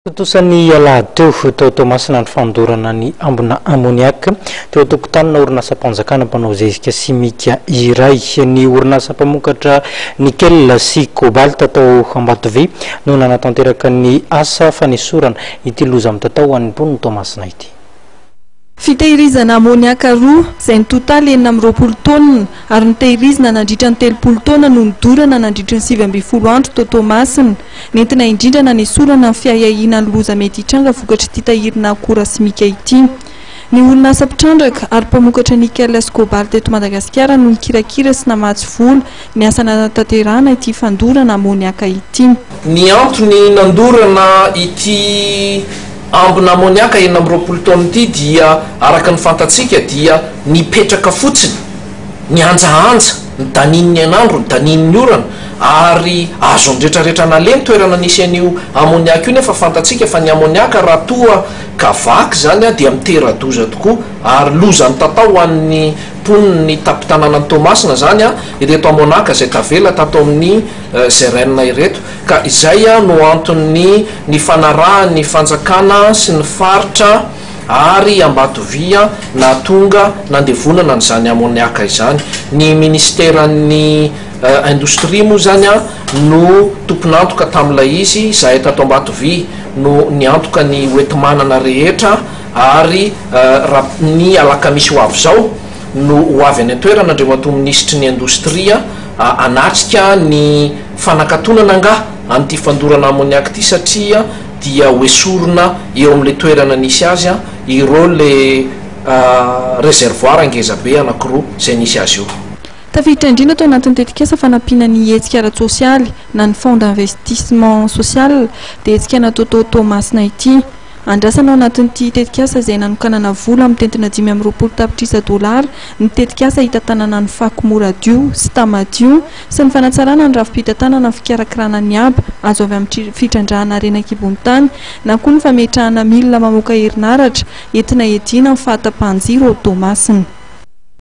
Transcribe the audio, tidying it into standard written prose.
Tontosa ny alahady teo, tao Toamasina ny fandorana ny ambina ammoniac teo an-tokotanina orinasam-panjakana mpanao zezika simika iray. Ny orinasa mpamokatra nickel sy cobalt tao Ambatovy no nanatanteraka ny asa fanesorana ity loza mitatao ho an'ny mponin'i Toamasina ity. Fitehirizana amoniaka roa, izay nitotaly 26 taonina ary notehirizina nandritra ny 30 taona no nodorana nandritry ny 19 andro tao Toamasina. Nentina indrindra nanesorana ny fiahiahiana ny loza mety hitranga vokatr'ity tahirina akora simika ity. Ny orinasa mpitrandraka ary mpamokatra nickel sy cobalt eto Madagasikara no nikirakira sy namatsy vola ny asa nanatanterahana ity fandorana amoniaka ity. Ny antony nandorana ity ambina amoniaka 26 taonina ity dia araka ny fantatsika dia nipetraka fotsiny nihanjahanja, nodanian'ny hainandro, nodanian'ny orana ary azon'ny retraretra naleha ny toerana nisy an'io amoniaka io nefa fantatsika fa ny amoniaka raha toa ka vaky izany dia mitera-doza tokoa ary loza nitatao ho an'ny mponin'ny tampon-tanànan'i Toamasina izany ireto amonaka izay tavela tato amin'ny GRN ireto ka izay no anton'ny nifanarahan'ny fanjakana sy ny faritra ary Ambatovia nahatonga nandevonana an'izany amoniaka izany. Ny minisiteran'ny indostria moa izany no tompon'antoka tamin'ilay izy, izahay tato Ambatovia no niantoka ny hoenti-manana rehetra ary raha ny alakamisy ho avy izao no ho avy any an-toerana Andriamatoa Minisitry ny Indostria hanatrika ny fanakatonana angaha an'ity fandorana amoniaka ity satria dia hoesorina eo amin'ilay toerana nisy azy ireo ilay réservoir ngezabe anankiroa izay nisy azy io. Tafiditra indrindra tao anatin'ny tetikasa fanampiana ny hetsika ara-tsosialy na ny Fonds d'investissement social dia hetsika natao tao Toamasina ity. Andrasana ao anatin'ity tetikasa izay nanokanana vola mitentina 25 tapitrisa dolara ny tetikasa hitantanana ny fako Moradio sy Tamadio sy ny fanatsarana ny rafi-pitantanana ny fikirakirana ny haba azo avy amin'ny fitrandrahana harena an-kibon'ny tany na koa ny fametrahana milina mamoaka herinaratra entina hiadiana amin'ny fahatapahan-jiro ao Toamasina.